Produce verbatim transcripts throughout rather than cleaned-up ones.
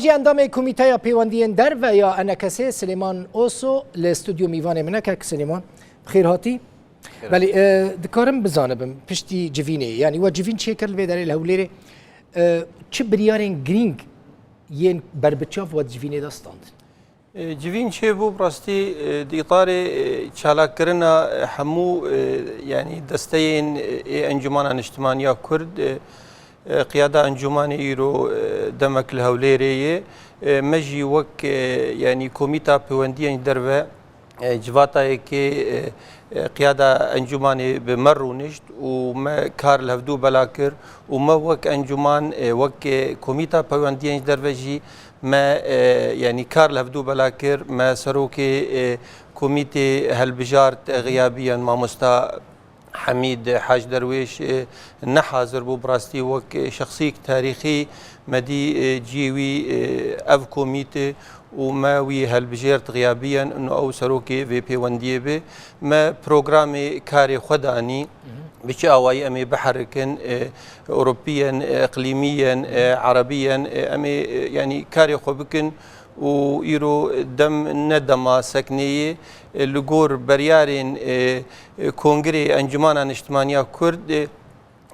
Jî endamê Komîteya Pêwendiyên Derve ya ENKSê Silêman Oso li stûdyo mîvanê min e. Kek Silêman, bi xêr hatî. Belê, e, dikarim bizanibim, piştî civînê, yanî we civîn çêkir li vê derê li Hewlêrê, e, çi biryarên girîng yên berbiçav we di civînê de standin? E, civîn çêbû, bi rastî, e, di îtarê, e, çalakkirina, e, hemû, e, yanî desteyên, e, ê Encûmana Niştimaniya Kurd, e, e, qiyada encûmanê îro, e, demek li Hewlêrê ye. E, me jî wek, e, yanî Komîta Pêwendiyên ji Derve, e, civata yekê, e, e, qiyada encûmanê bi me rûnişt û me kar li hevdû bela kir û me wek encûman, e, wek, e, Komîta Pêwendiyên ji Derve jî me, e, yanî kar li hevdû bela kir. Me serokê, e, komîtê helbijart, e, xiyabiyan mamosta Hemîd Hac Derwêş, e, ne hazir bû, bi rastî wek, e, şexsîk tarîxî me dî, e, cihê wî, e, ev komîte û me wî helbijêrt xiyabiyen û ew serokê vê pêwendiyê be. Me programê karê xwe danî, bi çi awayî em ê biherikin, e, Ewropiyen, e, iqlîmiyen, e, Erebiyen, e, em ê, e, yanî karê xwe bikin û îro dem ne dema sekneyê, e, li gor beryarên, e, e, Kongrê Encûmana Niştimaniya Kurd, e,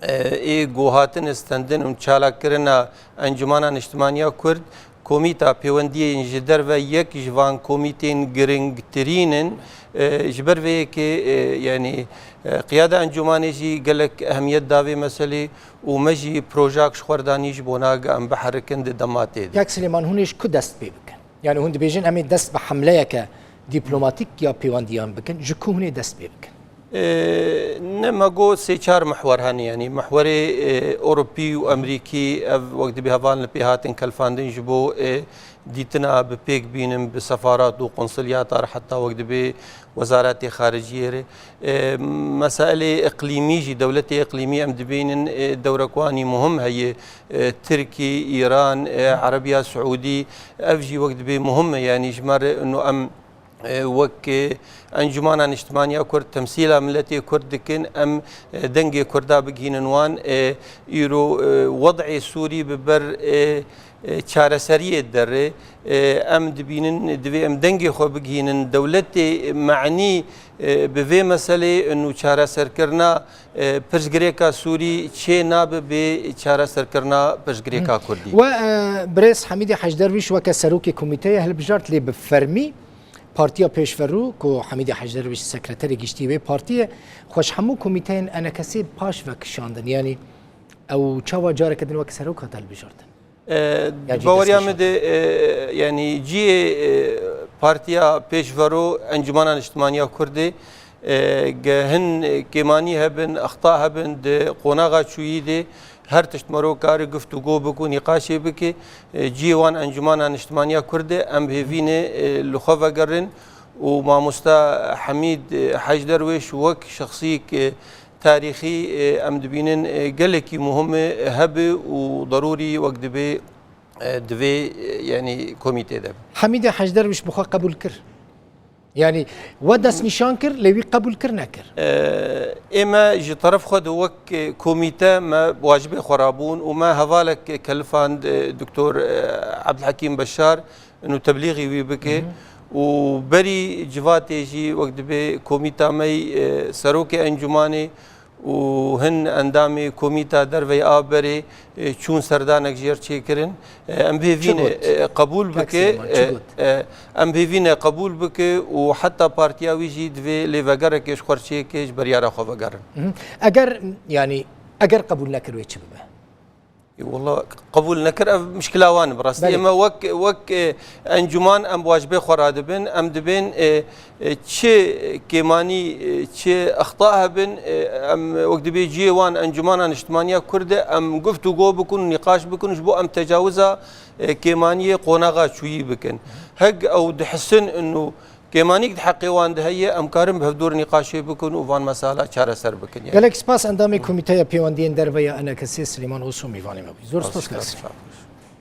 e, ê ku hatine stendin û çalakkirina Encûmana Niştimaniya Kurd, Komîta Pêwendiyên ji Derve yek ji van komîtên giringtirîn in. E, ji ber vê yekê, e, yanî, e, qiyada encûmanê jî gelek ehemiyet da vê meselê û me jî projak ji xwe re danî ji bona ge em biherikin di dema tê de. Kak Silêman, hûn ê ji ku dest pê bikin? Yanî hûn dibêjin em ê dest bi hemleyeke dîplomatîk ya pêwendiyan bikin, ji ku hûn ê dest pê bikin? E, ne, me got sê çar mihwer hene, yanî mihwerê, e, Ewropî û Emerîkî, ev wek dibê hevalin li pê hatin kelfandin ji bo, e, dîtina bi pêk bînin bi sefarat û konsulyata re, heta wek dibê wezaretê xariciyê re. E, mesailê iqlîmî jî, dewletê iqlîmî em dibînin, e, dewrekwanî muhim heye, e, Tirkî, Îran, e, Erebiya Siûdî, ev jî wek dibê muhim e, yanî ji me re ino em, e, wek, e, Encûmana Niştimaniya Kurd temsîla miletê Kurd dikin, em, e, dengê Kurda bigihînin wan, e, îro, e, wed'ê Sûrî bi ber, e, e, çareseriyê derê, e, em dibînin, divê em dengê xwe bigihînin. Dewletê me'nî, e, bi vê meselê û çareserkirina, e, pirsgirêka Sûrî çê nabe bê çareserkirina pirsgirêka Kurdî. We, e, birêz Hemîdê Hecderwîş weke serokê komîteyê hilbijart, lê bi fermî Partiya Pêşverû ku Hemîdê Hecderwîş sekreterê giştî wê partiyê, xwe ji hemû komîteyên ENKSê paş ve kişandin. Yanî ew çawa careke din weke serok hate hilbijartin? E, di baweriya min de, e, yanî cihê, e, Partiya Pêşverû Encûmana Niştimaniya Kurdê, e, ge hin kêmanî hebin, exta hebin di qonaxa çûyî de, her tişt mero kare guftûgo bike û nîqaşê bike. E, cihê wan Encûmana Niştimaniya Kurdê, em bi hêvî ne, e, li xwe vegerin û mamosta Hemîd, e, Hec Derwêş wek şexsîk, e, tarîxî, e, em dibînin, e, gelekî muhim e, hebe û derûrî wek dibê, e, divê, e, yanî komîtê de be. Hemîdê Hecderwîş bi xwe qebûl kir. Yanî we destnîşan kir, lê wî qebûl kir nekir. E, ê me ji teref xwe de wek, e, komîte me wacibê xwe rabûn û me hevalek kelifand, e, Doktor, e, Ebdulhekîm Beşar, û teblîxî wî bike. Û berî civatê jî wek dibê komîta me yî, e, serokê encûmanê û hin endamê komîta derveyî a berê, e, çûn serdanek jê re çêkirin. E, em bi hêvî ne, e, qebûl bike, e, e, em bi hêvî ne qebûl bike û heta partiya wî jî divê lêvegerekê ji xwe re çêke, ji beryara xwe vegerin. Eger, yanî, eger qebûl nekir wê çi bibe? Ê, wela qebûl nekir, ev mişkila wan e, bi rastî. Belê. Ême wek, wek, e, encûman em bi wacibê xwe radibin, em dibên, e, e, çi kêmanî, e, çi exta hebin, e, em wek dibê cihê wan Encûmana Niştimaniya Kurd e, em guftûgo bikin û nîqaş bikin, ji bo em tecawiza, e, kêmaniyê qonaxa çûyî bikin. Hek ew dihisin û kêmanîk di heqê wan de heye, em karin bi hevdû re nîqaşê bikin û van mesela çareser bikin, yani. Gelek spas endamê Komîteya Pêwendiyên Derve ya ENKSê Silêman Oso mîvanê me bû. Zor spas, gelek spas.